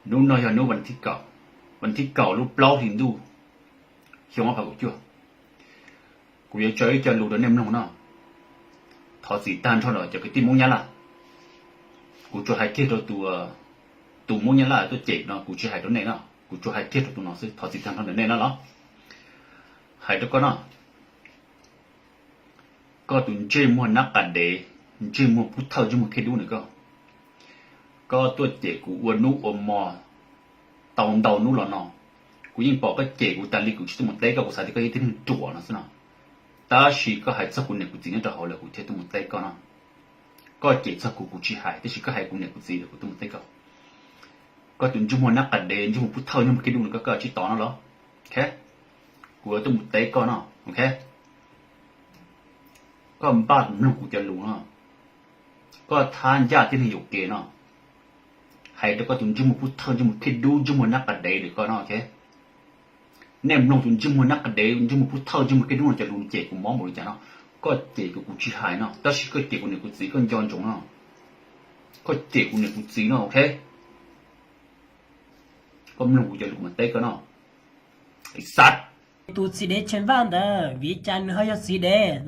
Hnub no yog hnub vas thib kaum, vas thib kaum lub plaub hlis ntuj xyoo ob phav kaum cuaj. Kuv yuav tso ib co lus rau nej mloog no. Thov txim tag nrho rau cov kwv tij Hmoob Nyab Laj. Kuv tsuas hais kiag rau tus, tus Hmoob Nyab Laj tuaj cem no, kuv tsis hais rau nej no, kuv tsuas hais kiag rau tus no xwb, thov txim tag nrho rau nej no los. Hais rau koj no, koj tus ntsej muag nab qa dev, ntsej muag pub thawj, ntsej muag khiaj dub na koj. Koj tuaj cem kuv ua hnub ua hmo tau ntau hnub los no, kuv yeej pom koj cem kuv tas li, kuv tsis tuaj mus teb koj, kuv xav tias koj yog tib neeg ruam no xwb no. Tab sis koj hais txog kuv niam kuv txiv nyob rau hauv lawm kuv thiaj tuaj mus teb koj no. Koj cem txog kuv kuv tsis hais, tab sis koj hais kuv niam kuv txiv lawm kuv tuaj mus teb koj. Koj tus ntsej muag nab qa dev, ntsej muag pub thawj, ntsej muag khiaj dub no koj, koj tsis tos no los? Kuv yuav tuaj mus teb koj no, ok? Koj npaj mloog kuv cov lus no, koj thab ncaj tib neeg yuam kev no. Hais rau koj tus ntsej muag pub thawj, ntsej muag khiaj dub, ntsej muag nab qa dev lawm koj no, ok? Nej mloog tus ntsej muag nab qa dev, ntsej muag pub thawj, ntsej muag khiaj dub no cov lus cem kuv mob npaum li cas no. Koj cem kuv kuv tsis hais no, tab sis koj cem kuv niam kuv txiv koj nco ntsoov no. Koj cem kuv niam kuv txiv no, ok? Koj mloog kuv cov lus kuv mam teb koj no. Xav. Tus txiv dev Tsheej Vaj ntawd vim li cas nws ho yog txiv dev?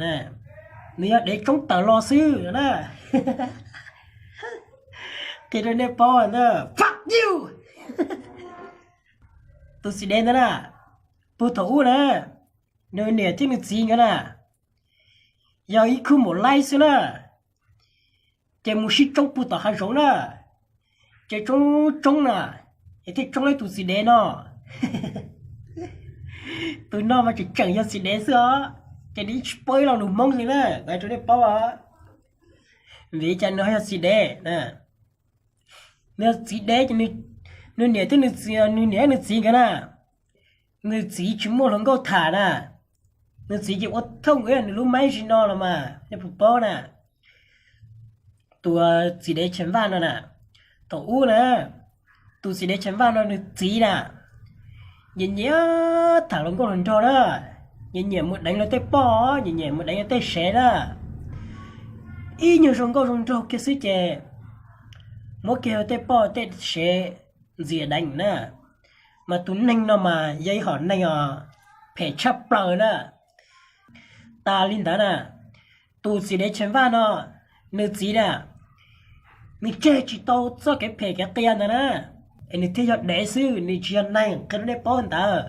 Nws yog dev tsoob tawm los xwb na. Qhia rau nej paub na, fuck you. Tus txiv dev ntawd na, puag thaum ub na, nws niam thiab nws txiv nkawd na, yog ib khub maum laib xwb na, ces mus sib tsoob puag tom hav zoov na, ces tsoob tsoob na, es thiaj tsoob tau tus txiv dev no. Tus no mas tseem tseem yog txiv dev xwb os, ces nws tsis paub ib lo lus Hmoob li na, kuv hais rau nej paub os. Vim li cas nws ho yog txiv dev? Nws yog txiv dev ces nws niam thiab nws txiv, nws niam nws txiv nkawd na, nws txiv tsis muaj hluas nkauj tham na, nws txiv ces ua thooj nkaus nws lub maib zim no los mas nej puas paub na. Tus txiv dev Tsheej Vaj no na, thaum ub na, tus txiv dev Tsheej Vaj no nws txiv na, nyiam nyiam tham hluas nkauj hluas nraug na, nyiam nyiam mus deev luag tej poj, nyiam nyiam mus deev luag tej sev na. Ib nyuag zoo nkauj zoo nraug kiag xwb ces muab kiag luag tej poj tej sev ntxias deev na. Mas tus neeg no mas yog ib hom neeg os, phem tshaj plaws na. Tas li ntawd na, tus txiv dev Tsheej Vaj no, nws txiv na, nws tseg tsis tau txoj kev phem kev qias ntawd na, es nws thiaj yog dev xwb, nws tsis yog neeg, qhia rau nej paub ntawd.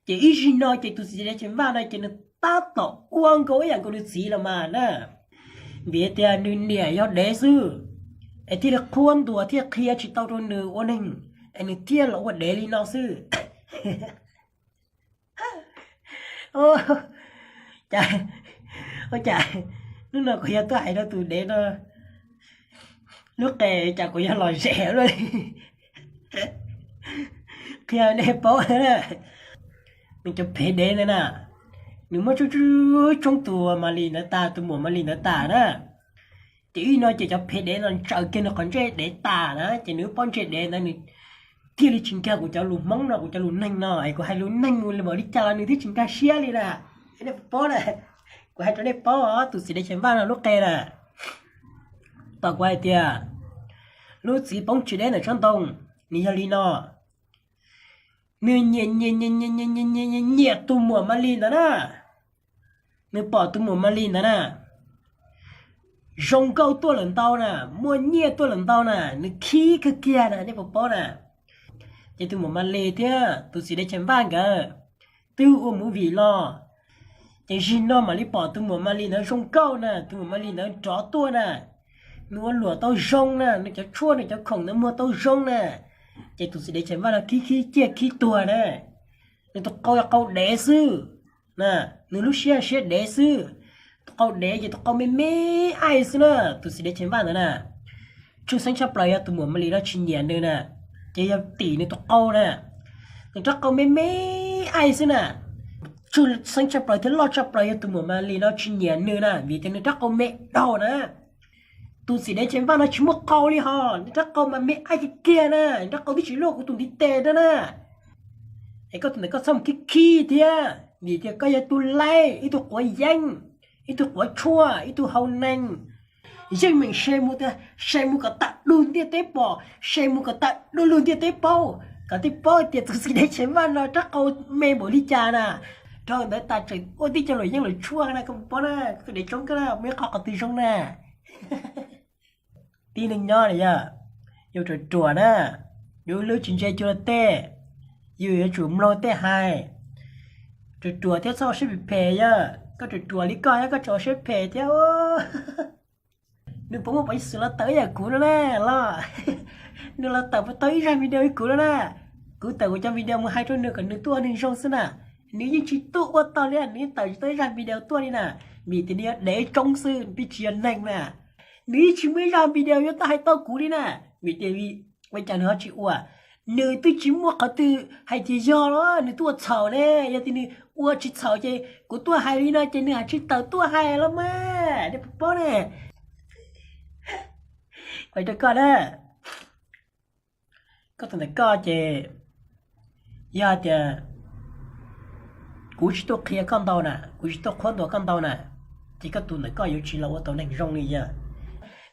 Ces ib zaug no ces tus txiv dev Tsheej Vaj no ces nws tab tom ua nkaus ib yam nkaus nws txiv los mas na, vim tias nws niam yog dev xwb, es thiaj li qhuab ntuas thiaj qhia tsis tau rau nws ua neeg, es nws thiaj los ua dev li no xwb. Cas, ua cas hnub no kuv yog tuaj hais rau tus dev no lub qe, cas kuv yog lom zem luaj li. Qhia nej paub, nws cov phev dev ntawd na, nws muab tsoob tsoob tus Malis ntawd tas, tus muam Malis ntawd tas na, ces ib no ces cov phev dev no ntsaws kiag nws qhov ntsej dev tas na, ces nws pob ntseg dev ntawd nws thiaj li tsis nkag kuv cov lus Hmoob no, kuv cov lus neeg no, es kuv hais lus neeg mus li npaum li cas los nws thiaj tsis nkag siab li na. Nej puas paub na, kuv hais rau nej paub os, tus txiv dev Tsheej Vaj no lub qe na, tau kuv hais tias lub txiv poob tsis deb ntawm tsob ntoo, nws yog li no. Nws nyiam nyiam nyiam nyiam nyiam tus muam Malis ntawd na. Nws pom tus muam Malis ntawd na, zoo nkauj tuaj lawm ntau na, muaj nyiaj tuaj lawm ntau na, nws khib kawg kiag na, nej puas paub na. Ces tus muam Malis thiab tus txiv dev Tsheej Vaj nkawd twb ua movie los, ces zaum no mam li pom tus muam Malis ntawd zoo nkauj na, tus muam Malis ntawd nrov tuaj na, nws ua luam tau zoo na, nws cov tshuaj nws cov khoom ntawd muag tau zoo na. Ces tus txiv dev Tsheej Vaj no khib khib ciaj khib tuag na. Nws tus qau yog qau dev xwb na, nws lub siab siab dev xwb. Tus qau dev ces tus qau me me aib xwb na, tus txiv dev Tsheej Vaj ntawd na. Tshwj xeeb tshaj plaws yog tus muam Malis no tsis nyiam nws na, ces yog tim nws tus qau na. Nws rab qau me me aib xwb na. Tshwj xeeb tshaj plaws thiab loj tshaj plaws yog tus muam Malis no tsis nyiam nws na, vim tias nws rab qau me dhau na. Tus txiv dev Tsheej Vaj no tsis muaj qau li hos, nws rab qau mas me aib kiag kiag na, nws rab qau twb tsis luaj kuv tus ntiv tes na na. Es koj tus ntawd koj txhob mus khib khib thiab, vim tias koj yog tus laib, ib tug quav yeeb, ib tug quav tshuaj, ib tug hau neeg, Yeej meem share mus tiag, share mus kom tag dua ntiaj teb pom, share mus kom tag dua lug ntiaj teb paub, kom tej paub tias tus txiv dev Tsheej Vaj no rab qau me npaum li cas na. Dhau ntawd tas tseem ua tib co luam yeeb luam tshuaj na, koj puas paub na, koj tus dev tsoob koj na, muaj ib qho qhov twg zoo na. Tib neeg nyob na yog, yus ruam ruam na, yus lub tsis ntse cuag luag tej, yus yuav tsum mloog tej hais. Ruam ruam thiab txhob ua siab phem phem yog, koj ruam ruam li koj thiab koj tseem ua siab phem thiab. Nws puas muaj peev xwm los tawm ib yam kuv no na los? Nws los tawm puas tau ib zaj video li kuv no na? Kuv tawm kuv cov video mus hais rau nws kom nws tuaj ua neeg zoo xwb na. Nws yeej tsis tuaj ua tau li, nws yeej tawm tsis tau ib zaj video tuaj li na. Vim tias nws yog dev tsoob xwb, nws tsis yog neeg na. Nws yeej tsis muaj ib zaj video yuav tuaj hais tau kuv li na. Vim tias ua cas nws ho tsis ua? Nws twb tsis muaj qhov twg hais tias yog los nws tuaj ua txhaum ne. Yog tias nws ua tsis txhaum ces kuv tuaj hais li no ces nws haj tsis tawm tuaj hais los mas, nej puas paub ne? Hais rau koj na, koj tus ntawm koj ces yog tias kuv tsis tuaj qhia koj ntau na, kuv tsis tuaj qhuab ntuas koj ntau na, ces koj tus ntawm koj yuav tsis los ua tau neeg zoo li yog.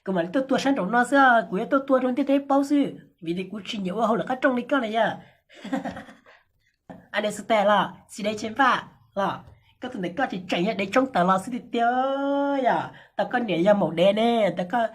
Kuv mam li tuaj tua sab nraum no xwb, kuv yuav tuaj tua rau ntiaj teb paub xwb, vim tias kuv tsis nyiam ua hauj lwm qab rooj li koj na yog. A, dev xwb tas los txiv dev Tsheej Vaj los, koj tus ntawm koj tseem tseem yog dev tsoob tawm los xwb tiag tiag. Yog tau koj niam yog maum dev ne, tau koj